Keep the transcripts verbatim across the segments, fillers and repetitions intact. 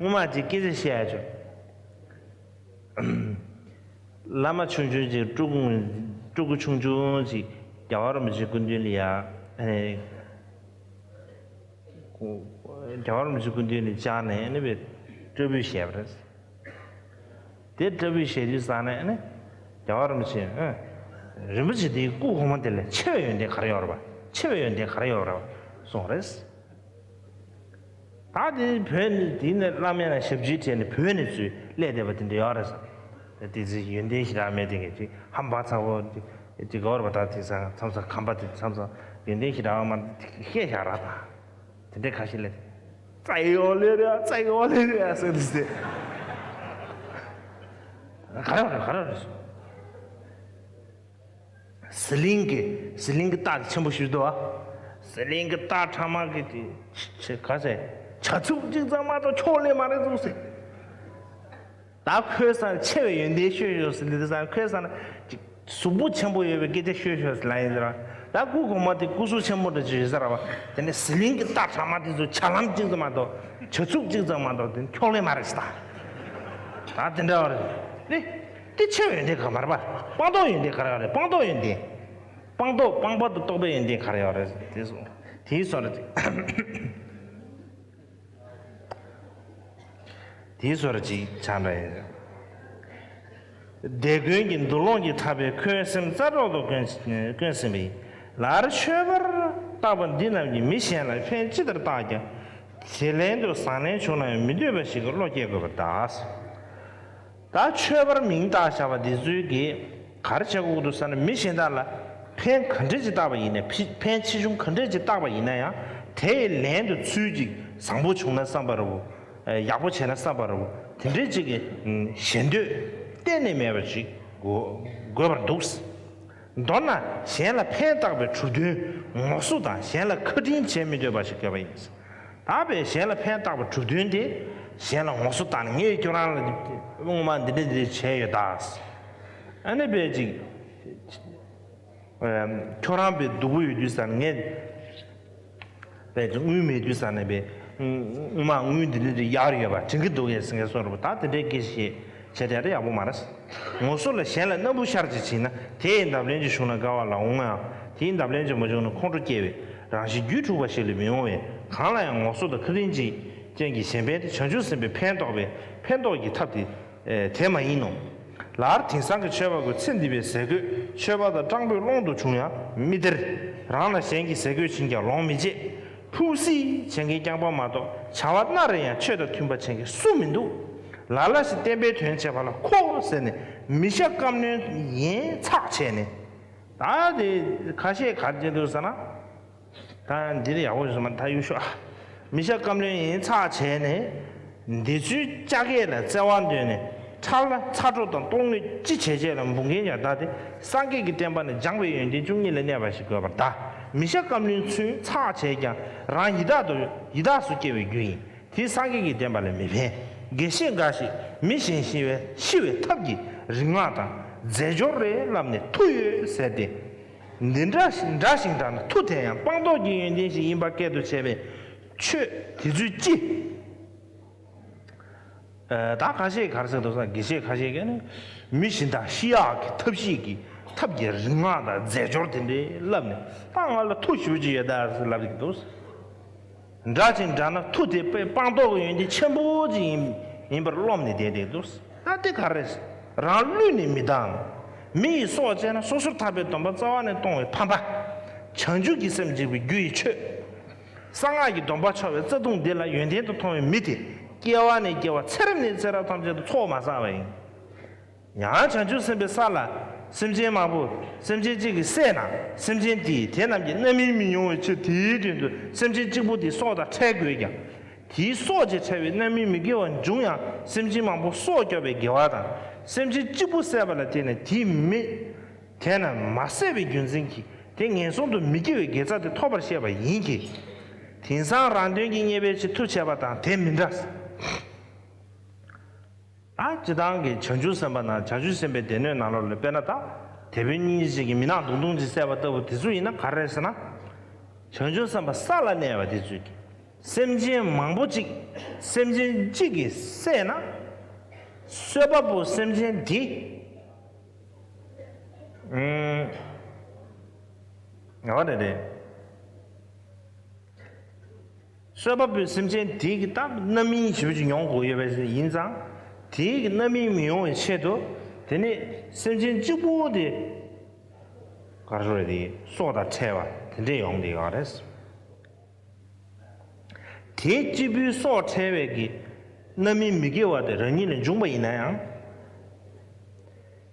སྔོན་མ་ཅིག་སྐད་ཆ་བཤད་ཡ་བྱུང་། བླ་མ་ཆུང་ཆུང་ཅིག་སྤྲུལ་སྐུ། སྤྲུལ་སྐུ་ཆུང་ཆུང་ཅིག་རྒྱལ་བ་རིན་པོ་ཆེ་སྐུ་མདུན་ལ་ཡ། ཨེ། རྒྱལ་བ་རིན་པོ་ཆེ་སྐུ་མདུན་ལ་བཅར་ནས་ཨ་ནི་བའི་སྐྲ་ཕུད་བཞེས་པ་རེད། དེ་སྐྲ་ཕུད་བཞེས་དུས་ཙང་ནས་ཨ་ནི་རྒྱལ་བ་རིན་པོ་ཆེ། ཨ། རིན་པོ་ཆེ་དེའི་སྐུ་གོང་མ་དེ་ལས་ཆེ་བའི་ཡོན་ཏན་ག་རེ་ཡོད་རེད་པ། ཆེ་བའི་ཡོན་ཏན་ག་རེ་ཡོད་རེད་པ་གསུངས་རེད། ད་དེ་བོད་ནས་དེ་ནས་བླ་མའི་ནང་ཞབས་ཕྱི་དྲན་ནས་བོད་ནས་ཚུར་སླེབས་བསྡད་པ་དེ་འདྲ་ཡོད་རེད་ཟེར། དེ་ཚོའི་ཡོན་ཏན་ཞེ་དྲག་མེད་དེ་གས་ཅིག་ཧམ་པ་ཚ་བོ་དེ་དེ་ག་བར་བ་ད་དེང་སང་མཚམས་མཚམས་ཁམས་པ་དེ་མཚམས་མཚམས་ཡོན་ཏན་ཞེ་དྲག་མ་བཤད་བཞག་ར་ད། དེ་འདྲའི་ཁ་ཤས་སླེབས། རྩ་ཡོ་ལེ་རེད། རྩ་ཡོ་ལེ་རེད་ཟེར་དུས་ཟེར། ག་རེ་རེད། ག་རེ་རེད། ཟི་ལིང་གི་ཟི་ལིང་གི་རྟགས་དེ་ཆེན་པོ་ཞིག་འདུག་ཨ། ཟི་ལིང་གི་རྟགས་ཁྲ་མ་གི་དེ་ཆེ་ག་ཟེར། བྱ་ཚུགས་གཅིག་ཙམ་མ་གཏོགས་ཁྱོག་ལེ་མ་རེད་འདུག་ཟེར། ད་ཁོའི་སང་ཆེ་བའི་ཡོན་ཏན་ཤོད་ཤོག་ཟེར་འདི་དེ་སང་ཁོའི་སང་ཅིག་གཟུགས་པོ་ཆེན་པོ་ཡོད་པའི་སྐད་ཆ་ཤོད་ཤོག་ཟེར་ལབ་ཡིན་ཟེར་བ། ད་སྐུ་གོང་མ་དེ་སྐུ་གཟུགས་ཆེན་པོ་འདྲ་ཅིག་ཡོད་ས་ར་བ། དེ་ནས་ཟི་ལིང་གི་རྟ་ཁྲ་མ་དེ་ཚོ་བྱ་ལམ་གཅིག་ཙམ་མ་གཏོགས་བྱ་ཚུགས་གཅིག་ཙམ་མ་གཏོགས་དེ་ཁྱོག་ལེ་མ་རེད་ཟེར། ད་ད་དེ་འདྲ་བ་རེད། དེ་དེ་ཆེ་བའི་ཡོན་ཏན་ག་མ་རེད་པ། སྤངས་རྟོགས་ཡོན་ཏན་ག་རེ་ཡོད་རེད། སྤངས་རྟོགས་ཡོན་ཏན། སྤངས་རྟོགས་སྤངས་པ་དང་རྟོགས་པའི་ཡོན་ཏན་ག་རེ་ཡོད་རེད། དེ་སོང་དེའི་སོ་རེད། དེའི་སོར་གཅིག་ཆ་འདྲ་ཡིན། དེ་ཀུན་གྱི་འདུ་ལོང་གིས་འཐབ་པའི་ཁོའི་སེམས་རྩ་རྫོགས་སུ་བསྐོན་བསྐོན་ཟིན་པས། ལར་ཆོས་པར་བཏགས་པ་འདི་རྣམས་ཀྱིས་མི་གཞན་ལ་ཕན་ཅི་ལྟར་བཏགས་ཀྱང་། དེ་ལན་དུ་བཟང་ལན་བྱུང་ན་ཡང་མི་འདོད་པ་ཞིག་གི་བློ་སྐྱེ་དགོས་པར་གདའ། ད་ཆོས་པར་མིང་བཏགས་བཞག་པ་འདི་ཚོའི་གིས་ག་རེ་བྱེད་དགོས་འདུག་ཟེར་ན། མི་གཞན་དག་ལ་ཕན་ག་འདྲ་ཅིག་བཏགས་པ་ཡིན་ན། ཕི་ཕན་ཆེ་ཆུང་ག་འདྲ་ཅིག་བཏགས་པ་ཡིན་ན་ཡང་། དེའི་ལན་དུ་ཚུལ་གཅིག་བཟང་པོ་བྱུང་ན་བསམ་པ་རེད་བོ། ཡག་པོ་བྱས་ན་བསམ་པ་རེད་བོ། དེ་འདྲ་ཅིག་གི་ཞེ་འདོད་གཏན་ནས་མེད་པ་ཅིག་དགོས་དགོས་པར་འདུག། མདོར་ན་གཞན་ལ་ཕན་བཏགས་པའི་གྲུབ་དོན་ངོ་སོ་དང་། གཞན་ལ་ཁ་འདྲེན་བྱེད་མི་འདོད་པ་ཞིག་དགོས་པ་ཡིན། ད་བས་གཞན་ལ་ཕན་བཏགས་པའི་གྲུབ་དོན་དེ་གཞན་ལ་ངོ་སོ་བཏགས་ནས། ངས་ཁྱོད་རང་ལ་སྔོན་མ་འདི་འདྲ་འདི་འདྲ་བྱས་ཡོད་ད། ཨ་ནི་བས་ཅིག་ཁྱོད་རང་བས་སྡུག་པོ་ཡོད་དུས་ཙང་ངས་བས་ཅིག་དངུལ་མེད་དུས་ཙང་ནས་བས་སྔོན་མ་དངུལ་འདི་འདྲ་འདི་འདྲ་གཡར་ཡོད་པ་དྲན་གྱི་འདུག་གས་ཟེར་མཁན་སོགས་རེད་པ། ད་དེ་འདྲའི་སྐད་ཆ་བཤད་བྱས་དེ་ཡག་པོ་མ་རེད། ངོ་སོ་ལ་གཞན་ལ་སྣ་བུག་ཤར་ཅིག་བྱིན་ན། དེ་ཡི་འདབ་ལན་ཅིག་ཞུགས་ན་དགའ་བ་ལ་འོང་ངམ། དེའི་འདབ་ལན་ཅིག་མ་བྱུང་ན་ཁོང་ཁྲོ་སྐྱེ་བས་རང་བཞིན་རྒྱུད་འཁྲུགས་པ་ཞིག་ལས་མི་འོང་བས། གང་ལ་ཡང་ངོ་སོ་དང་ཁ་འདྲེན་ཅིག་ཅན་གྱི་གཞན་ཕན་དེ་བྱང་ཆུབ་སེམས་དཔའི་ཕན་འདོགས་པའི་ཕན་འདོགས་ཀྱི་ཐབས་དེ་དེ་མ་ཡིན་ནོ། ལར་དེང་སང་གི་ཆོས་པ་ཀུན་ཚེ་འདི་པའི་ཟས་གོས་མཆོད་པ་དང་སྤྲང་པོའི་ཀློང་དུ་བྱུང་ཡང་མི་སྟེར། རང་ལ་གཞན་གྱིས་ཟས་གོས་བྱིན་ཀྱང་ལོང་མི་བྱེད། ཕུགས་བསིལ་བྱེད་མཁན་རྐྱང་པ་མ་གཏོགས་བྱ་བ་སྣ་རེ་ཡང་ཆོས་དང་མཐུན་པ་བྱེད་མཁན་སུ་མི་འདུག། ལ་ལ་ཞིག་བསྟན་པའི་དོན་བྱེད་པ་ལ་ཁོ་ཟེར་ནས་མི་ཤ་སྐམ་རློན་ཡན་ཚགས་བྱས་ནས། ད་དེ་ཁ་ཤས་ག་རེ་བྱེད་འདུག་ཟེར་ན། ད་འདིར་ཡག་པོ་བཟོས་མ། ད་ཡུལ་ཤོག་ཨ། མི་ཤ་སྐམ་རློན་ཡན་ཚགས་བྱས་ནས། འདི་ཚོའི་ཅག་གས་ལ་བརྩེ་བ་འདོད་ནས། ཁྲག་ལ་ཚ་དྲོད་དང་གཏོང་ནུས་ཅི་བྱས་བྱས་ལ་འབུངས་མཁན་ཡང་ད་དེ་སངས་རྒྱས་ཀྱི་བསྟན་པ་ནི་སྦྱངས་པའི་ཡོན་ཏན་བཅུ་གཉིས་ལ་གནས་པ་ཞིག་དགོས་པར་གདའ། མི་ཤ་སྐམ་རློན་ཚུན་ཚགས་བྱས་ཀྱང་རང་ཡི་དྭགས་དུ་ཡི་དྭགས་སུ་སྐྱེ་བའི་རྒྱུ་ཡིན། དེ་སངས་རྒྱས་ཀྱི་བསྟན་པ་ལ་མི་ཕན། དགེ་བཤེས་འགའ་ཞིག་མི་གཞན་ཤི་བའི་ཤི་བའི་ཐབས་ཀྱི་རིག་སྔགས་དང་རྫས་སྦྱོར་རེ་བསླབས་ནས་མཐུ་ཡོད་ཟེར་ཏེ། འདི་འདྲ་ཞིག་འདྲ་ཞིག་འདྲ་ན་མཐུ་དེ་ཡང་སྤངས་རྟོགས་ཀྱི་ཡོན་ཏན་ཞིག་ཡིན་པ་སྐད་དུ་བྱས་པའི་ཆོས་དེ་ཚོའི་སྤྱི། ཨ། ད་ཁ་ཤས་ག་རེ་ཟེར་འདུག་ཟེར་ན། དགེ་བཤེས་ཁ་ཤས་ཀྱིས་ནི་མི་གཞན་དག་ཤི་ཡག་གི་ཐབས་ཤེས་ཀྱི་ཐབས་ཀྱི་རིག་སྔགས་དང་རྫས་སྦྱོར་དེ་འདྲའི་བསླབས་ནས། ད་ང་ལ་མཐུ་ཞེ་པོ་ཅིག་ཡོད་ད་ཟེར་ལབ་ཀྱི་འདུག། འདྲ་ཞིག་འདྲ་ན་མཐུ་དེ་དཔེ་སྤངས་རྟོགས་ཀྱི་ཡོན་ཏན་ཆེན་པོ་ཅིག་ཡིན་ཡིན་པར་རློམ་ནས་བསྡད་བསྡད་འདུག། ད་དེ་ག་རེ་རེད། རང་བསླུས་ནས་མི་བཏང་། མི་ཡི་སྲོག་བཅད་ན་སོ་སོར་ཐར་པའི་སྡོམ་པ་རྩ་བ་ནས་གཏོང་བའི་ཕམ་པ། བྱང་ཆུབ་ཀྱི་སེམས་འཇིག་པའི་རྒྱུ་ཡི་ཆོས། གསང་སྔགས་ཀྱི་སྡོམ་པ་འཆོར་བའི་རྩ་ལྟུང་འདི་ལ་ཡོན་ཏན་དུ་མཐོང་བའི་མི་དེ་སྐྱེ་བ་ནས་སྐྱེ་བ་ཚེ་རབས་ནས་ཚེ་རབས་ཐམས་ཅད་དུ་ཚོགས་མ་བསགས་པ་ཡིན། ཡང་བྱང་ཆུབ་སེམས་དཔའི་ས་ལ་སེམས་ཅན་མང་པོ། སེམས་ཅན་གཅིག་གི་སྲས་ན་སེམས་ཅན་དེས་དེ་རྣམས་ཀྱི་རྣམ་སྨིན་མི་མྱོང་བའི་ཕྱིར། དེའི་དོན་དུ་སེམས་ཅན་གཅིག་པུ་དེའི་སྲོག་དང་ཕྲལ་དགོས་ཀྱང་། དེའི་སྲོག་བཅད་ཕྲལ་བའི་རྣམ་སྨིན་མི་དགེ་བ་འབྱུང་ཡང་། སེམས་ཅན་མང་པོ་སྲོག་སྐྱོབ་པའི་དགེ་བ་དང་། སེམས་ཅན་གཅིག་པུ་བསད་པ་ལ་བརྟེན་ནས་དེའི་མི་དེ་རྣམས་མ་བསད་པའི་རྒྱུ་མཚན་གྱིས་དེ་ངན་སོང་དུ་མི་སྐྱེ་བའི་དགེ་རྩ་དེ་ཐོབ་པར་བཤད་པ་ཡིན་གྱི། དེང་སང་རང་དོན་གྱི་རྙེད་པའི་ཕྱིར་མཐུ་བྱས་པ་དང་དེ་མི་འདྲ། ད་སྤྱིར་བཏང་གི་བྱང་ཆུབ་སེམས་དཔའ་ནང་། བྱང་ཆུབ་སེམས་དཔའི་སྡེ་སྣོད་ནང་ལོགས་ལ་དཔེར་ན་ད་དེད་དཔོན་གཉིས་ཅིག་གིས་མི་ནག་དུང་དུང་ཅིག་བསད་པ་ལྟ་བུ་དེ་ཚོ་ཡིན་ན་ག་རེ་རེད་ཟེར་ན། བྱང་ཆུབ་སེམས་དཔའ་ས་ལ་གནས་པ་དེ་ཚོས་ཀྱིས། སེམས་ཅན་མང་པོ་གཅིག་སེམས་ཅན་གཅིག་གིས་བསད་ན། གསོད་པ་པོ་སེམས་ཅན་དེ། ཨུམ། ངག་པ་རེད་རེད། གསོད་པ་པོའི་སེམས་ཅན་དེ་གི་ད་རྣམ་སྨིན་ཞེ་པོ་ཅིག་མྱོང་དགོས་ཡོད་པ་ཡིན་ཙང་། དེའི་གི་རྣམ་སྨིན་མི་ཡོང་བའི་ཆེད་དུ། དེ་ནས་སེམས་ཅན་གཅིག་པོ་དེ་ག་རེ་ཟེར་དེ་སྲོག་དང་ཕྲལ་བ་དེ་འདྲས་ཡོང་བསྡད་ཡོད་རེད། དེ་གཅིག་པུའི་སྲོག་ཕྲལ་བའི་གི་རྣམ་སྨིན་མི་དགེ་བ་དེ་རང་ཉིད་ལ་འབྱུང་བ་ཡིན་ན་ཡང་།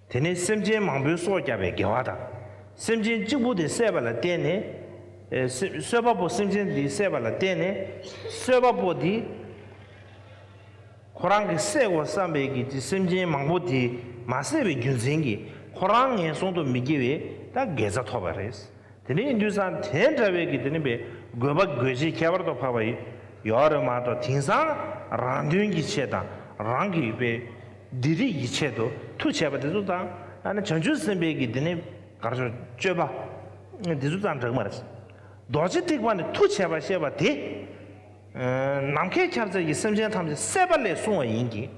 དེ་ནས་སེམས་ཅན་མང་པོའི་སྲོག་བསྐྱབ་པའི་དགེ་བ་དང་། སེམས་ཅན་གཅིག་པུ་དེ་བསད་པ་ལ་བརྟེན་ནས། ཨེ་གསོད་གསོད་པ་པོ་སེམས་ཅན་དེ་བསད་པ་ལ་བརྟེན་ནས། གསོད་པ་པོ་དེ་ཁོ་རང་གིས་བསད་དགོས་བསམ་པའི་གི་སེམས་ཅན་མང་པོ་དེ་མ་བསད་པའི་རྒྱུ་མཚན་གྱིས་ཁོ་རང་ངན་སོང་དུ་མི་སྐྱེ་བའི་ད་དགེ་རྩ་ཐོབ་པ་རེད། དེ་འདྲ་ཡིན་དུས་ཙང་དེ་འདྲ་བའི་གི་དེ་ནི་པའི་དགོས་པ་དགོས་ཆེད་ཁྱད་པར་དུ་འཕགས་པ་ཡོད་རེད་མ་གཏོགས། དེང་སང་རང་དོན་གྱི་ཆེད་དང་རང་གི་པའི་བདེ་སྡུག་གི་ཆེད་དུ་མཐུ་བྱས་པ་དེ་ཚོ་དང་། ཨ་ནི་བྱང་ཆུབ་སེམས་དཔའི་གི་དེ་ནི་གར་ཆོག་སྤྱོད་པ་དེ་ཚོ་དང་འདྲ་གི་མ་རེད། རྡོ་རྗེ་ཐེག་པ་ནི་མཐུ་བྱས་པ་བཤད་པ་དེ། ནམ་མཁའི་ཁྱབ་བྱེད་ཀྱི་སེམས་ཅན་ཐམས་ཅད་བསད་པ་ལས་བསྲུང་བ་ཡིན་གྱི།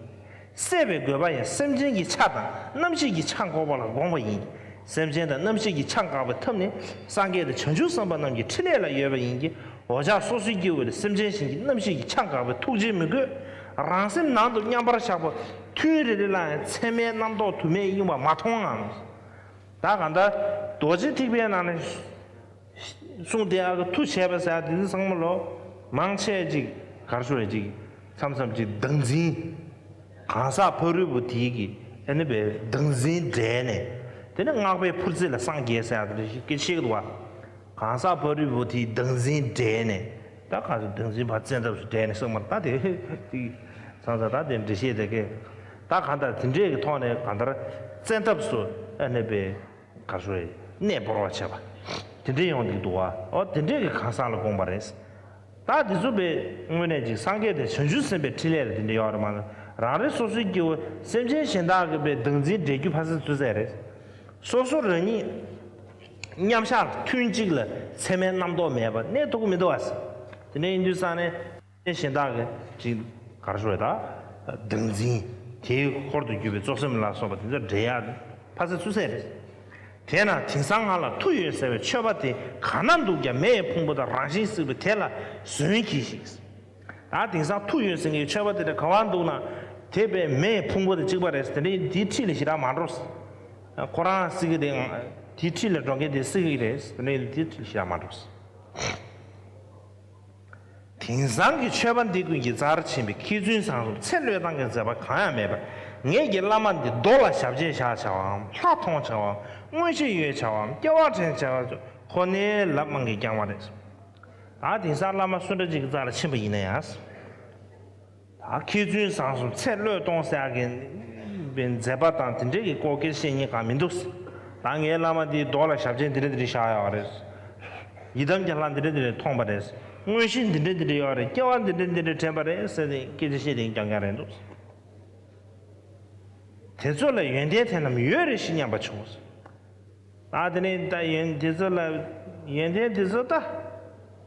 བསད་པའི་དགོས་པ་ཡང་སེམས་ཅན་གྱི་ཆ་དང་རྣམ་ཤེས་ཀྱི་ཆ་འགོག་པ་ལ་དགོངས་པ་ཡིན་གྱི། སེམས་ཅན་དང་རྣམ་ཤེས་ཀྱི་ཆ་འགག་པའི་ཐབས་ནི་སངས་རྒྱས་དང་བྱང་ཆུབ་སེམས་དཔའ་རྣམས་ཀྱི་ཕྲིན་ལས་ལ་ཡོད་པ་ཡིན་གྱི། འོ་ཅག་སོ་སོའི་སྐྱེ་བོ་ལ་སེམས་ཅན་གཞན་གྱི་རྣམ་ཤེས་ཀྱི་ཆ་འགག་པའི་ཐུགས་རྗེ་མི་དགོས། རང་སེམས་ནང་དུ་མཉམ་པར་བཞག་པ། ཐུན་རེ་རེ་ལ་ཡང་མཚན་མའི་རྣམ་རྟོག་དུ་མས་གཡེངས་པ་མ་མཐོང་ངམ། ད་གང་ལྟར་རྡོ་རྗེ་ཐེག་པའི་ནང་ནས། གསུངས་ཏེ། ཨ་གི་མཐུ་བྱས་པ་ཟེར་ཡ་དེ་ཚོ་ཚང་མ་ལོ། མང་ཆེ་ཅིག་གར་ཤོར་ཡ་ཅིག་མཚམས་མཚམས་ཅིག་བདག་འཛིན། གང་ཟག་ཕ་རོལ་པོ་དེའི་གི་ཨ་ནི་པའི་བདག་འཛིན་བསྒྲལ་ནས། དེ་ནི་སྔགས་པས་འཕུར་རྩེ་ལ་སངས་རྒྱས་ཟེར་ཡ་དེ་འདྲ་ཞིག་སྐད་ཆ་བཤད་ཀྱི་འདུག་བ། གང་ཟག་ཕ་རོལ་པོ་དེའི་བདག་འཛིན་བསྒྲལ་ནས། ད་གང་ཟག་བདག་འཛིན་ཕར་བཙན་ཐབས་སུ་བསྒྲལ་ནས་གསུངས་པ་ད་དེ་དེ་ཚང་ས་ད་དེ་འགྲེལ་བཤད་དེ་གས། ད་གང་ལྟར་དེ་འདྲས་ཀྱི་ཐོག་ནས་གང་ལྟར་བཙན་ཐབས་སུ་ཨ་ནི་པའི། ག་རེ་ཟེར། གནས་སྤོར་བ་བྱས་པ། དེ་འདྲའི་ཡོང་གི་འདུག་བ། ཨོ་དེ་འདྲའི་གི་གང་ཟག་ལ་དགོངས་པ་རེད། ད་དེ་ཚོ་པའི་དངོས་གནས་ཅིག་སངས་རྒྱས་དང་བྱང་ཆུབ་སེམས་དཔའི་ཕྲིན་ལས་ལ་དེ་འདྲ་ཡོད་རེད་མ་གཏོགས། རང་རེ་སོ་སོའི་སྐྱེ་བོ་སེམས་ཅན་གཞན་དག་གི་པའི་བདག་འཛིན་འགྲེལ་རྒྱུ་ཕ་སེ་ཚུ་ཟེར་རེད། སོ་སོ་རང་ཉིད་མཉམ་བཞག་ལ་ཐུན་གཅིག་ལ་མཚན་མའི་རྣམ་རྟོག་མེད་པར་གནས་ཐུབ་ཀྱི་མི་འདུག་བ། དེ་འདྲ་ཡིན་དུས་ཙང་ནས། གཞན་དག་གི་ཅིག་གར་ཤོར་ད། བདག་འཛིན། དེའི་འཁོར་དུ་གྱུར་པའི་གཙོ་སེམས་ལ་སོགས་པ་དེ་ཚོ་འདྲེ་ཡག་ཕ་སེ་ཚུ་སེ་རེད། དེས་ན་དེང་སང་ང་ལ་མཐུ་ཡོད་ཟེར་བའི་མཆོད་པ་དེ་གང་ན་འདུག་ཀྱང་། མེ་ཡི་ཕུང་པོ་དང་རང་བཞིན་སྲེག་པའི་དེ་ལ་ཟོན་གྱིས་ཤིག། ད་དེང་སང་མཐུ་ཡོད་ཟེར་མཁན་གྱི་མཆོད་པ་དེ་འདྲ་ག་བ་འདུག་ན། དེ་པའི་མེ་ཡི་ཕུང་པོ་དང་གཅིག་པ་རེད། དེ་འདྲ་ཡིན་དེའི་འཁྲིས་ལ་ཞེ་དྲག་མ་འགྲོ། ཁོ་རང་སྲེག་གི་དེ། དེའི་འཁྲིས་ལ་འགྲོ་མཁན་དེ་སྲེག་གི་རེད། དེ་འདྲ་ཡིན་དེའི་འཁྲིས་ལ་ཞེ་དྲག་མ་འགྲོ། དེང་སང་གི་མཆོད་པ་འདི་ཀུན་གྱི་རྩར་ཕྱིན་པའི་མཁས་བཙུན་བཟང་གསུམ་ཚེ་བློས་བཏང་གི་མཛད་པ་གང་ཡང་མེད་པར། ངེད་ཀྱི་བླ་མ་འདི་རྡོ་ལ་ཞབས་རྗེས་བཞག་བྱ་བའམ། ལྷ་མཐོང་བྱ་བའམ། མངོན་ཤེས་ཡོད་བྱ་བའམ། སྐྱེ་བ་དྲན་བྱ་བ་ཁོ་ནའི་ལབ་མང་གིས་བསྐྱངས་པ་རེད། ད་དེང་སང་བླ་མ་སུ་འདྲ་ཅིག་གི་རྩ་ལ་ཕྱིན་པ་ཡིན་ན་ཡང་། ད་མཁས་བཙུན་བཟང་གསུམ་ཚེ་བློས་གཏོང་ཟེར་ཡག་གི་མཛད་པ་དང་དེ་འདྲའི་གི་སྐོར་སྐད་ཆ་བཤད་མཁན་གང་མི་འདུག། ད་ངའི་བླ་མ་འདིའི་རྡོ་ལ་ཞབས་རྗེས་འདི་འདྲ་འདི་འདྲ་བཞག་ཡོད་རེད། ཡི་དམ་གྱི་ལྷ་འདི་འདྲ་འདི་འདྲ་མཐོང་པ་རེད། མངོན་ཤེས་འདི་འདྲ་འདི་འདྲ་ཡོད་རེད། སྐྱེ་བ་འདི་འདྲ་འདི་འདྲ་དྲན་པ་རེད་ཟེར་ཏེ་སྐད་ཆ་བཤད་དེ་རྐྱང་རྐྱང་རེད་འདུག། དེ་ཚོ་ལ་ཡོན་ཏན་དེ་རྣམས་ཡོད་རེ་ཞིག་སྙམ་པ་བྱུང་། ད་དེ་ནས་ད་ཡོན་དེ་ཚོ་ལ་ཡོན་ཏན་དེ་ཚོ་ད་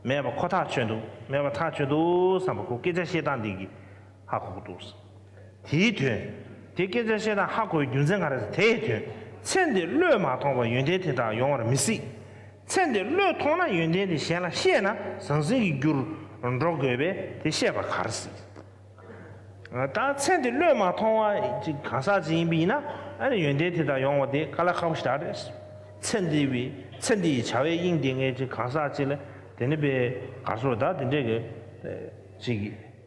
མེད་པ་ཁོ་ཐག་ཆོད་འདུག། མེད་པ་ཐག་ཆོད་འདུག་བསམ་པ་ཁོ་སྐད་ཆ་བཤད་སྟངས་འདི་གིས་ཧ་གོ་གི་འདུག། དེའི་དོན་དེ་སྐད་ཆ་བཤད་སྟངས་ཧ་གོ་བའི་རྒྱུ་མཚན་ག་རེ་ཟེར། དེའི་དོན་ཚེ་འདིར་བློས་མ་ཐོངས་པར་ཡོན་ཏན་དེ་དག་ཡོང་བར་མི་སྲིད། ཚེ་འདིར་བློས་ཐོངས་ན་ཡོན་ཏན་དེ་གཞན་ལ་བཤད་ན་ཟང་ཟིང་གི་རྒྱུར་འགྲོ་དགོས་པས་དེ་བཤད་པ་ག་རེ་སྲིད། ད་ཚེ་འདི་བློས་མ་ཐོངས་པ་ཅིག་གང་ཟག་ཅིག་ཡིན་པ་ཡིན་ན། ཨ་ནི་ཡོན་ཏན་དེ་དག་ཡོང་བ་དེ་དཀའ་ལས་ཁག་པོ་ཞིག་རེད། ཚེ་འདི་བའི་ཚེ་འདི་ཡི་བྱ་བའི་དབྱིངས་དེ་ངས་ཅིག་གང་ཟག་ཅིག་ལ་དེ་ནི་པའི་གར་སོ་ད་དེ་འདྲས་ཀྱི་ཅིག་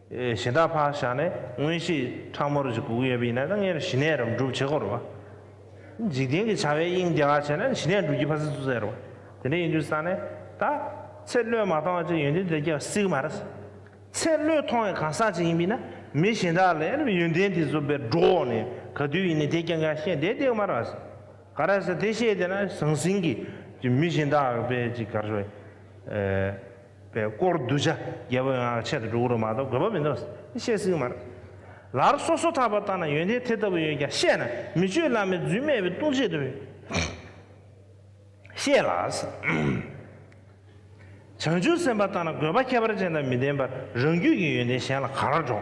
གཞན་དག་ཕར་བཞག་ནས་མངོན་ཤེས་ཕྲ་མོ་རུ་ཅིག་དགོས་ཀྱི་ཡོད་པ་ཡིན་ན། ད་ངས་ཞི་གནས་རམ་སྒྲུབ་བྱེད་དགོས་རེད་བ། འཇིག་རྟེན་གྱི་བྱ་བའི་དབྱིངས་དེ་ག་བྱས་ན་ཞི་གནས་སྒྲུབ་ཀྱི་ཕ་སི་ཚུ་ཟེར་བ། དེ་འདྲ་ཡིན་དུས་ས་ནས་ད་ཚེ་བློས་མ་ཐོངས་པ་ཅིག་ཡོན་ཏན་དེ་སྐྱེ་བ་སྲིད་ཀྱི་མ་རེད། ཚེ་བློས་ཐོངས་པའི་གང་ཟག་ཅིག་ཡིན་པས་ན། མི་གཞན་དག་ལ་ཡོན་ཏན་དེ་ཚོ་དཔེ་སྒྲོག་ནས་ག་དུས་ཡིན་ནའི་དེ་རྐྱང་རྐྱང་བཤད་བསྡད་བསྡད་ཀྱི་མ་རེད། ག་རེ་ཟེར་དེ་བཤད་བསྡད་ན་ཟང་ཟིང་གི་མི་གཞན་དག་དཔེ་ཅིག་ག་རེ་ཟེར། དཔེ་དཀོར་སྡུག་ཅག་རྒྱལ་པོ་ཡོང་ཡག་ཆེད་དུ་འགྲོ་གི་རེད་མ་གཏོགས་དགོས་པ་མི་འདུག། བཤད་སྲིད་ཀྱི་མ་རེད། ལར་སོ་སོ་ཐར་པ་ལྟ་ན་ཡོན་ཏན་དེ་ལྟ་བུ་ཡོད་ཀྱང་བཤད་ན་མི་ཆོས་བླ་མའི་རྫུན་སྨྲས་པའི་ལྟུང་བྱེད་དུ་བཤད་ལ། བྱང་ཆུབ་སེམས་དཔའ་ལྟར་ན་དགོས་པ་ཁྱད་པར་ཅན་དང་མི་ལྡན་པར་རང་རྒྱུད་ཀྱི་ཡོན་ཏན་གཞན་ལ་ག་ར་འགྲོ།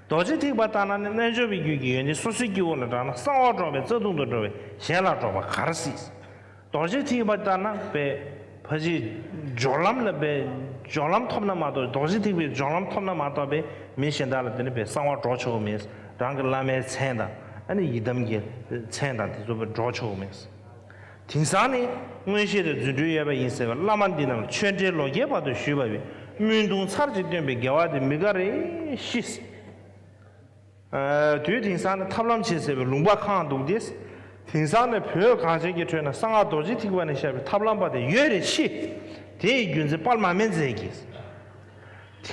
རྡོ་རྗེ་ཐེག་པ་ལྟར་ན་ནི་རྣལ་འབྱོར་པའི་རྒྱུད་ཀྱི་ཡོན་ཏན་སོ་སོའི་སྐྱེ་བོ་ལ་འགྲོ་ན་གསང་བ་འགྲོ་བའི་རྩ་ལྟུང་དུ་འགྲོ་བས་གཞན་ལ་འགྲོ་བ་ག་ར་སྲིད། རྡོ་རྗེ་ཐེག་པ་ལྟར་ན་པའི་ཕ་ཆེ་སྦྱོར་ལམ་ལ་པའི་སྦྱོར་ལམ་ཐོབ་ན་མ་གཏོགས། རྡོ་རྗེ་ཐེག་པའི་སྦྱོར་ལམ་ཐོབ་ན་མ་གཏོགས་པའི་མི་གཞན་དག་ལ་དེ་ནི་པའི་གསང་བ་འགྲོ་ཆོག་གི་མེད། རང་གི་བླ་མའི་མཚན་དང་ཨ་ནི་ཡི་དམ་གྱི་མཚན་དང་དེ་ཚོ་པའི་འགྲོ་ཆོག་གི་མེད། དེང་སང་ནི་མངོན་ཤེས་དང་རྫུ་འཕྲུལ་ཡོད་པ་ཡིན་ཟེར་བའི་བླ་མ་འདི་རྣམས་ལ་ཆོས་འབྲེལ་ལོ་བརྒྱའི་བར་དུ་ཞུས་པ་བས་སྨོན་ཐུན་ཚར་གཅིག་བཏོན་པའི་དགེ་བ་དེ་མི་དགའ་རེ་ཤི། ཨ། དུས་དེང་སང་ནི་ཐབས་ལམ་བྱེད་ཟེར་བའི་ལུང་པ་གང་འདུག་སྟེ། དེང་སང་ནི་བོད་གངས་ཅན་གྱི་ཁྲོད་ན་གསང་སྔགས་རྡོ་རྗེ་ཐེག་པ་ནས་བཤད་པའི་ཐབས་ལམ་པ་དེ་ཡོད་རེ་ཤི། དེ་ཡི་རྒྱུ་མཚན་དཔལ་མ་སྨན་རྩེ་གིས།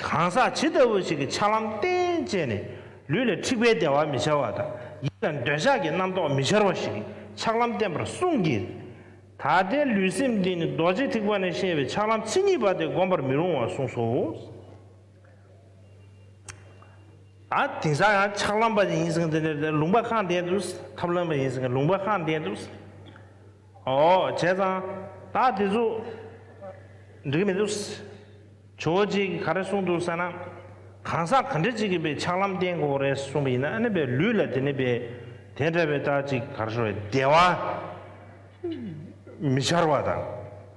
གང་ཟག་ཇི་ལྟ་བུ་ཞིག་གིས་ཕྱག་ལམ་བསྟེན་བྱས་ནས་ལུས་ལ་འཁྲིག་པའི་བདེ་བ་མི་འཆར་བ་དང་ཡིད་ལ་འདོད་ཆགས་ཀྱི་རྣམ་རྟོག་མི་འཆར་བ་ཞིག་གིས་ཕྱག་ལམ་བསྟེན་པར་གསུངས་ཀྱི། ད་ལྟའི་ལུས་སེམས་འདི་ནི་རྡོ་རྗེ་ཐེག་པ་ནས་བཤད་པའི་ཕྱག་ལམ་མཚན་ཉིད་པ་དེ་བསྒོམ་པར་མི་རུང་བར་གསུངས་སོ། ད་དེང་སང་ཡང་ཕྱག་ལམ་པ་ཡིན་ཟེར་དེ་ནས་ལུང་པ་གང་བསྟན་འདུག་ཐབས་ལམ་པ་ཡིན་ཟེར་ལུང་པ་གང་བསྟན་འདུག་ཨོ་བྱས་ཙང་ད་དེ་ཚོ་འགྲིག་མི་འདུག་ཇོ་བོ་རྗེ་གིས་ག་རེ་གསུངས་འདུག་ཟེར་ན། གང་ཟག་ག་འདྲ་ཅིག་གིས་པའི་ཕྱག་ལམ་བསྟེན་དགོས་རེད་གསུངས་པ་ཡིན་ན་ཨ་ནི་པའི་ལུས་ལ་དེ་ནི་པའི་དེ་འདྲ་བའི་རྟགས་ཅིག་ག་རེ་ཞུ་བའི་བདེ་བ་མི་འཆར་བ་དང་།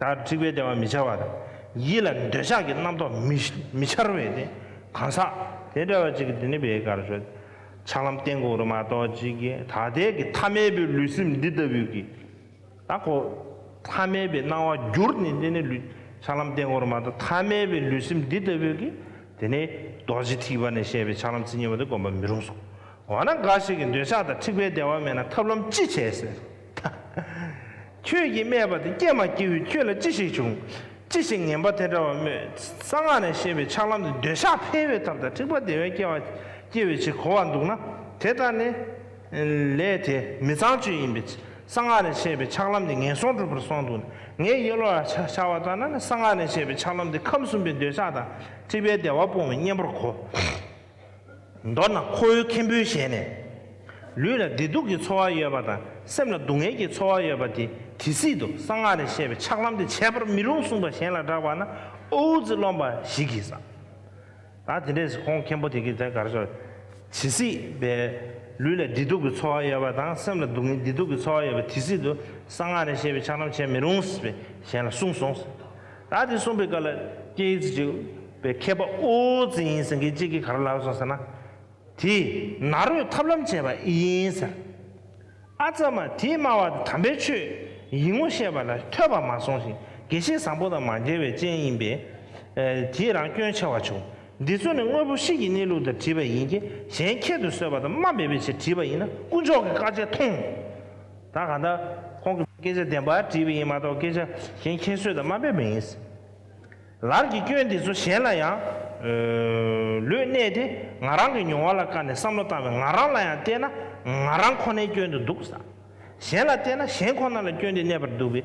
ད་འཁྲིག་པའི་བདེ་བ་མི་འཆར་བ་དང་། ཡིད་ལ་འདོད་ཆགས་ཀྱི་རྣམ་རྟོག་མི་མི་འཆར་བའི་དེ་གང་ཟག་དེ་འདྲ་བ་ཅིག་གིས་དེ་ནི་པའི་ག་རེ་ཞུ་བའི་ཕྱག་ལམ་བསྟེན་དགོས་རེད་མ་གཏོགས་ཅིག་གིས་ད་ལྟའི་གི་ཐ་མལ་པའི་ལུས་སེམས་འདི་ལྟ་བུའི་གི་ད་ཁོ་ཐ་མལ་པའི་སྣང་བ་བསྒྱུར་ནས་འདི་ནི་ལུས་ཕྱག་ལམ་བསྟེན་དགོས་རེད་མ་གཏོགས་ཐ་མལ་པའི་ལུས་སེམས་འདི་ལྟ་བུའི་གི་དེ་ནི་རྡོ་རྗེ་ཐེག་པ་ནས་བཤད་པའི་ཕྱག་ལམ་མཚན་ཉིད་པ་དེ་བསྒོམ་པར་མི་རུང་གསུངས། འོ་ན་འགའ་ཞིག་གིས་འདོད་ཆགས་དང་འཁྲིག་པའི་བདེ་བ་མེད་ན་ཐབས་ལམ་ཅི་བྱེད་ཟེར། ཁྱོད་ཀྱིས་སྨྲས་པ་དེ་ཀྱེ་མ་སྐྱེས་བུ་ཁྱོད་ལ་ཅི་ཞིག་བྱུང་། ཅི་ཞིག་ངན་པ་དེ་འདྲ་བ་སྨོས། གསང་སྔགས་ནས་བཤད་པའི་ཕྱག་ལམ་དེ་འདོད་ཆགས་འཕེལ་བའི་ཐབས་དང་འཁྲིག་པ་བདེ་བའི་སྐྱེ་བ་སྐྱེ་བའི་ཕྱིར་གོ་བར་འདུག་ན་དེ་ལྟར་ནི་ལས་དེ་མི་གཙང་སྤྱོད་ཡིན་པས། གསང་སྔགས་ནས་བཤད་པའི་ཕྱག་ལམ་དེ་ངན་སོང་སྒྲུབ་པར་སོང་འདུག་ན་ངས་ཡེ་ལོག་ལ་ཆ་བྱ་བ་ལྟར་ན་ནི་གསང་སྔགས་ནས་བཤད་པའི་ཕྱག་ལམ་དེ་ཁམས་གསུམ་པའི་འདོད་ཆགས་དང་འཁྲིག་པའི་བདེ་བ་སྤོང་བའི་གཉེན་པོར་གོ། མདོར་ན་ཁོ་བོའི་མཁན་པོའི་ཞལ་ནས། ལུས་ལ་བདེ་སྡུག་གི་ཚོར་བ་ཡོད་པ་དང་སེམས་ལ་སྡུག་བསྔལ་གྱི་ཚོར་བ་ཡོད་པ་དེ་དེ་སྲིད་དུ་གསང་སྔགས་ནས་བཤད་པའི་ཕྱག་ལམ་དེ་བྱེད་པར་མི་རུང་གསུངས་པ་གཞན་ལ་བསྒྲགས་པ་ན་ཨོ་ཙི་རློམ་པ་ཞིག་གིས་ས། ད་དེ་འདྲས་ཁོང་མཁན་པོ་དེ་གིས་དེ་གར་ཤོར། ཇི་སྲིད་པའི་ལུས་ལ་བདེ་སྡུག་གི་ཚོར་བ་ཡོད་པ་དང་སེམས་ལ་སྡུག་བསྔལ་བདེ་སྡུག་གི་ཚོར་བ་ཡོད་པ་དེ་སྲིད་དུ་གསང་སྔགས་ནས་བཤད་པའི་ཕྱག་ལམ་བྱེད་མི་རུང་ཟེར་བའི་གཞན་ལ་གསུངས་སོང་། ད་དེ་གསུངས་པའི་སྐབས་ལ་སྐྱེས་ཙི་ཅིག་པའི་མཁས་པ་ཨོ་ཙི་ཡིན་ཟེར་མཁན་གཅིག་གིས་ག་རེ་ལབ་སོང་ཟེར་ན། དེས་ནཱ་རོས་ཐབས་ལམ་བྱས་པ་ཡིན་ཟེར། ཨ་ཙ་མ་དེས་སྨྲ་བ་དེ་དམ་པའི་ཆོས་ཡིན་ངོ་ཤེས་པ་ལ་ཐོས་པ་མ་སོང་ཞིང་དགེ་བཤེས་བཟང་པོ་དང་མ་མཇལ་བའི་རྐྱེན་ཡིན་པས། ཨེ། དེས་རང་སྐྱོན་ཆེ་བ་བྱུང་། འདི་ཚོ་ནི་དངོས་པོ་ཕྱི་ཡི་གནས་ལུགས་དང་བྲིས་པ་ཡིན་གྱི་གཞན་ཁྱད་དུ་གསོད་པ་དང་སྨྲ་མེད་པའི་ཕྱིར་བྲིས་པ་ཡིན་ན་དཀོན་མཆོག་གི་བཀའ་རྒྱ་མཐོང་། ད་གང་ལྟར་ཁོང་གིས་སྐད་ཆ་བདེན་པར་བྲིས་པ་ཡིན་མ་གཏོགས་སྐད་ཆ་གཞན་ཁྱད་གསོད་དང་སྨྲ་མེད་མ་ཡིན། ལར་གྱི་སྐྱོན་འདི་ཚོ་གཞན་ལ་ཡང་ལུས་གནས་ཏེ་ང་རང་གི་མྱོང་བ་ལ་བཀར་ནས་བསམ་བློ་བཏང་བས་ང་རང་ལ་ཡང་བལྟས་ན་ང་རང་ཁོ་ནའི་སྐྱོན་དུ་འདུག་ཟེར། གཞན་ལ་བལྟས་ན་གཞན་ཁོ་ན་ལ་སྐྱོན་དེ་གནས་པར་འདུག་པས།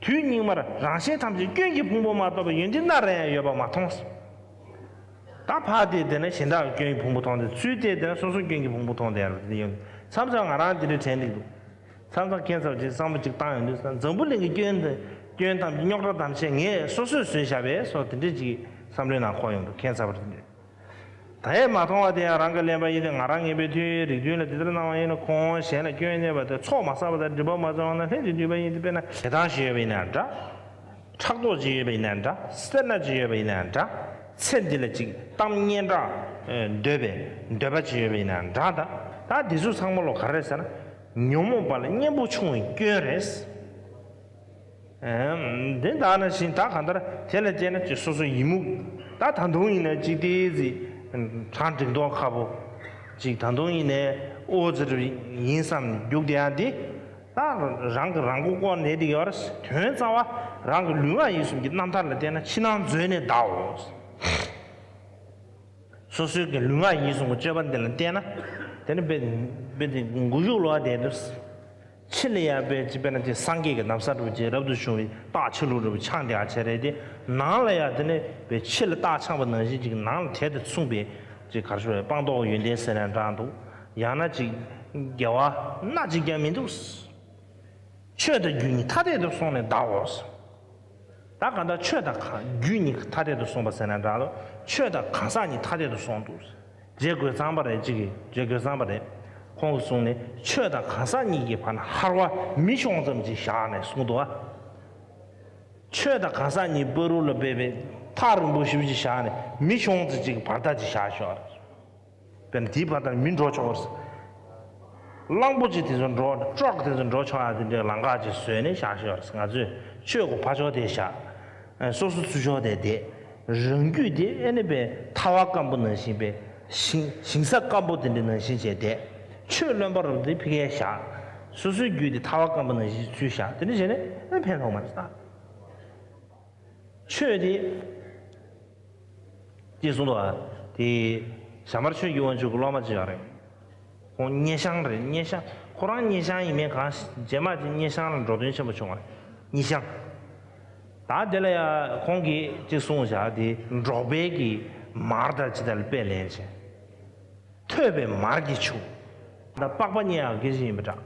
དུས་སྙིགས་མར་རང་གཞན་ཐམས་ཅད་སྐྱོན་གྱི་ཕུང་པོ་མ་གཏོགས་པའི་ཡོན་ཏན་སྣ་རེ་ཡང་ཡོད་པ་མ་མཐོང་ཟེར། ད་ཕར་བལྟས་བསྡད་ན་གཞན་དག་གི་སྐྱོན་གྱི་ཕུང་པོ་མཐོང་སྟེ་ཚུར་བལྟས་བསྡད་ན་སོ་སོའི་སྐྱོན་གྱི་ཕུང་པོ་མཐོང་བསྡད་ཡོད་མཚམས་མཚམས་ང་རང་འདི་འདྲའི་དྲན་གྱི་འདུག་མཚམས་མཚམས་ཁྱད་མཚར་ཅིག་བསམ་བློ་ཅིག་བཏང་ཡོང་དུས་འཛམ་བུ་གླིང་གི་སྐྱོན་དེ་སྐྱོན་ཐམས་ཅད་རྙོག་དྲ་ཐམས་ཅད་ངས་སོ་སོས་བཟོས་བཞག་པས་སོགས་དེ་འདྲས་ཅིག་བསམ་བློའི་ནང་འཁོར་ཡོང་དུས་ཁྱད་མཚར་བ་དེ་འདྲས། ད་ཡས་མ་མཐོང་བ་དེ་ཡང་རང་གིས་ལེན་པ་ཡིན་ཏེ་ང་རང་ངེས་པའི་མཐུན་རིགས་མཐུན་ལ་དེ་ལྟར་སྣང་བ་ཡིན་ན་ཁོང་གཞན་ལ་སྐྱོན་གནས་པ་དེ་ཚོགས་མ་བསགས་པ་དང་སྒྲིབ་པ་མ་བྱུང་བ་ན་ལྷན་ཅིག་འདུས་པ་ཡིན་ཏེ་དཔེར་ན་ཞེ་སྡང་ཞིག་ཡོད་པ་ཡིན་ན་འདྲ། ཕྲག་དོག་ཅིག་ཡོད་པ་ཡིན་ན་འདྲ། སེར་སྣ་ཅིག་ཡོད་པ་ཡིན་ན་འདྲ། ཚེ་འདི་ལ་ཅིག་གཏམ་སྙན་གྲགས་འདོད་པའི་འདོད་པ་ཅིག་ཡོད་པ་ཡིན་ན་འདྲ། ད་ད་འདི་ཚོ་ཚང་མ་ལོ་ག་རེ་ཟེར་ན། ཉོན་མོངས་པ་ལ་གཉེན་པོ་ཆུང་བའི་སྐྱོན་རེད། འདི་ལྟ་ན་བཞིན་ད་གང་ལྟར་དེ་ལ་བལྟས་ན་ཅིག་སོ་སོ་ཡི་མུག་ད་ད་དུང་ཡིན་ན་ཅིག་ཏིག་ཙིག་གྲང་འགྲིག་མདོག་ཁ་པོ་ཅིག་ད་དུང་ཡིན་ནའི་ཨོ་ཙི་རུ་ཡིན་བསམ་རྒྱུག་བསྡད་ཡ་འདི། ད་རང་གི་རང་མགོ་སྐོར་ནས་དེ་ཡོད་རེད། དོན་རྩ་བ་རང་གི་ལུས་ངག་ཡིད་གསུམ་གྱི་རྣམ་ཐར་ལ་བལྟས་ན་ཕྱི་ནང་མཛོད་ནས་གདའོ། སོ་སོའི་གི་ལུས་ངག་ཡིད་གསུམ་གྱི་སྤྱོད་པ་འདི་ལ་བལྟས་ན་དེ་ནི་དཔེ་དཔེ་དེ་མགོ་གཞུག་ལོག་བསྡད་འདུག་ཕྱི་ལ་ཡ་དཔེ་ཅི་དཔེར་ན་དེ་སངས་རྒྱས་ཀྱི་ན་བཟའ་འདྲ་བོ་ཅིག་རབ་ཏུ་བྱུང་བའི་རྟགས་ཆ་ལུགས་འདྲ་བོ་འཆང་བསྡད་ཡ་བྱས་རེད་དེ། ནང་ལ་ཡ་དེ་ནི་དཔེ་ཕྱི་ལ་རྟགས་འཆང་བ་ནང་བཞིན་ཅིག་ནང་ལ་དེ་དང་མཚུངས་པའི་ཅིག་གར་ཤོར་བའི་སྤངས་རྟོགས་ཡོན་ཏན་ཟེར་ནས་འདྲ་འདུག་ཡང་ན་ཅིག་དགེ་བ་སྣ་གཅིག་ཀྱང་མི་འདུག་ཆོས་དང་རྒྱུ་གཉིས་ཐ་དད་དུ་སོང་ནས་གདའོ། ད་གང་ལྟར་ཆོས་དང་གང་རྒྱུད་གཉིས་ཐ་དད་དུ་སོང་བ་ཟེར་ན་འདྲ་ལོ། ཆོས་དང་གང་ཟག་གཉིས་ཐ་དད་དུ་སོང་འདུག་རྗེ་རྒོད་ཚང་པ་རེད། གཅིག་གིས་རྗེ་རྒོད་ཚང་པ་རེད། ཁོང་གིས་གསུངས་ནས་ཆོས་དང་གང་ཟག་གཉིས་ཀྱི་བར་ན་ཧར་བ་མི་ཤོང་ཙམ་ཅིག་བཞག་ནས་གསུངས་འདུག་ཨ། ཆོས་དང་གང་ཟག་གཉིས་བར་དུ་ལ་སྦས་པའི་ཐག་རིང་པོ་ཞེ་པོ་ཅིག་བཞག་ནས་མི་ཤོང་ཙམ་ཅིག་གི་བར་ཐག་ཅིག་བཞག་ཤོག་དཔེར་ན་དེའི་བར་དང་མི་འགྲོ་ཆོག་རེད། གླང་པོ་ཆེ་དེ་ཚོ་འགྲོ་ཅོག་དེ་ཚོ་འགྲོ་ཆོག་ཡ་དེ་འདྲའི་ལམ་ཁ་ཅིག་བཟོས་ནས་བཞག་ཤོག་རེད། ང་ཚོས་ཆོས་ཀྱི་ཕ་ཕྱོགས་དེ་བཞག་སོ་སོ་ཚུར་ཕྱོགས་དེ་བསྡད། རང་རྒྱུད་དེ་ཨེ་ནི་པའི་ཐལ་བ་སྐམ་པོ་ནང་བཞིན་པའི་ཞིང་ཞིང་ས་སྐམ་པོ་དེ་འདྲ་ནང་བཞིན་བྱས་བསྡད། ཆོས་བློན་པོ་རབ་དེ་ཕི་གའི་བཞག་སོ་སོའི་རྒྱུད་དེ་ཐལ་བ་སྐམ་པོ་ནང་བཞིན་ཚུར་བཞག་དེ་འདྲ་བྱས་ནས་ཨེ་ཕན་ཐོགས་མ་རེད་ད། ཆོས་དེ། ཅེས་གསུངས་འདུག་ཨ། དེ་ཞྭ་དམར་ཆོས་ཀྱི་དབང་ཕྱུག་གི་སློབ་མ་ཅིག་ཡོད་རེད། ཁོང་སྙེ་ཤང་རེད། སྙེ་ཤང་ཁོ་རང་སྙེ་ཤང་ཡིན་མིན་གང་རྗེས་མ་ཅིག་སྙེ་ཤང་ལ་འགྲོ་དོན་ཆེན་པོ་བྱུང་བ་རེད། སྙེ་ཤང་། ད་དེ་ལ་ཡ་ཁོང་གིས་ཅིག་གསུངས་བཞག་དེ་འབྲོག་པའི་གི་མར་དང་ཅི་དང་ལ་དཔེ་ལེན་བྱས། ཐོས་པས་མར་གྱིས་ཕྱུག་ད་པགས་པ་རྙེད་ཡག་གི་ཞིག་ཡིན་པ་འདྲ།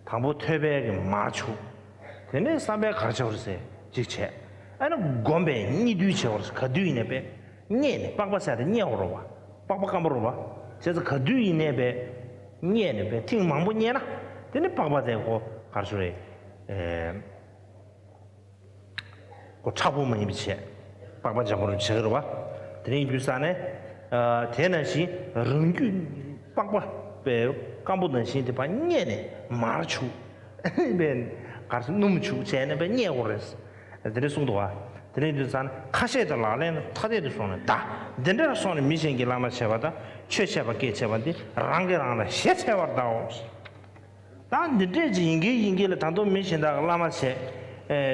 དང་པོ་ཐོས་པས་གི་མར་ཕྱུག་དེ་ནས་བསམ་པས་གར་ཆགས་རེད་ཟེར་ཅིག་བྱས། ཨ་ནི་སྒོམ་པས་རྙེད་དུ་ཆེ་བར་ག་དུས་ཡིན་ནས་པས་རྙེད་ནས་པགས་པ་ཟེར་དེ་རྙེད་འོ་རོ་བ། པགས་པ་སྐམ་པོ་རོ་བ། བྱས་ཙང་ག་དུས་ཡིན་ནས་པས་རྙེད་ནས་པས་ཐེངས་མང་པོ་རྙེད་ན་དེ་ནི་པགས་པ་དེ་ཁོ་གར་ཆུ་རེད། ཁོ་མཁྲེགས་པོ་མ་ཡིན་པ་བྱས། པགས་པ་འཇམ་པོ་རུ་བྱེད་ཀྱི་རེད་བ། དེ་རིང་རྒྱུ་ས་ནས། དེ་ནང་བཞིན་རང་རྒྱུད་པགས་པ་པའི་སྐམ་པོ་ནང་བཞིན་དེ་ཕར་རྙེད་ནས་མར་ཆུ། པའི་གར་སོང་སྣུམ་ཆུ་བྱས་ནས་པའི་རྙེད་དགོས་རེད། དེ་འདྲ་གསུངས་འདུག་བ། དེ་འདྲ་ཡིན་དུས་ཙང་ཁ་བཤད་དང་ལག་ལེན་ཐ་དད་དུ་སོང་ནས་ད། འདི་འདྲར་སོང་ནས་མི་གཞན་གྱི་བླ་མ་བྱས་པ་དང་ཆོས་འཆད་པ་སྐད་འཆད་པ་འདི་རང་གིས་རང་ལ་ཞེ་འཚལ་བར་གདའོ། ད་འདི་འདྲས་ཅིག་ཡིན་གྱི་ཡིན་གྱི་ལ་ད་དུང་མི་གཞན་དག་གི་བླ་མ་བྱས།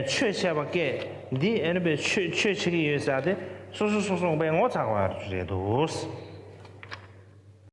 ཆོས་འཆད་པ་སྐད་འདི་ཨེ་ནི་པའི་ཆོས་ཆོས་བྱེད་ཀྱི་ཡོད་ཟེར་ཏེ་སོ་སོ་སོ་སོ་པའི་ངོ་ཚ་བ་རེད་འདུག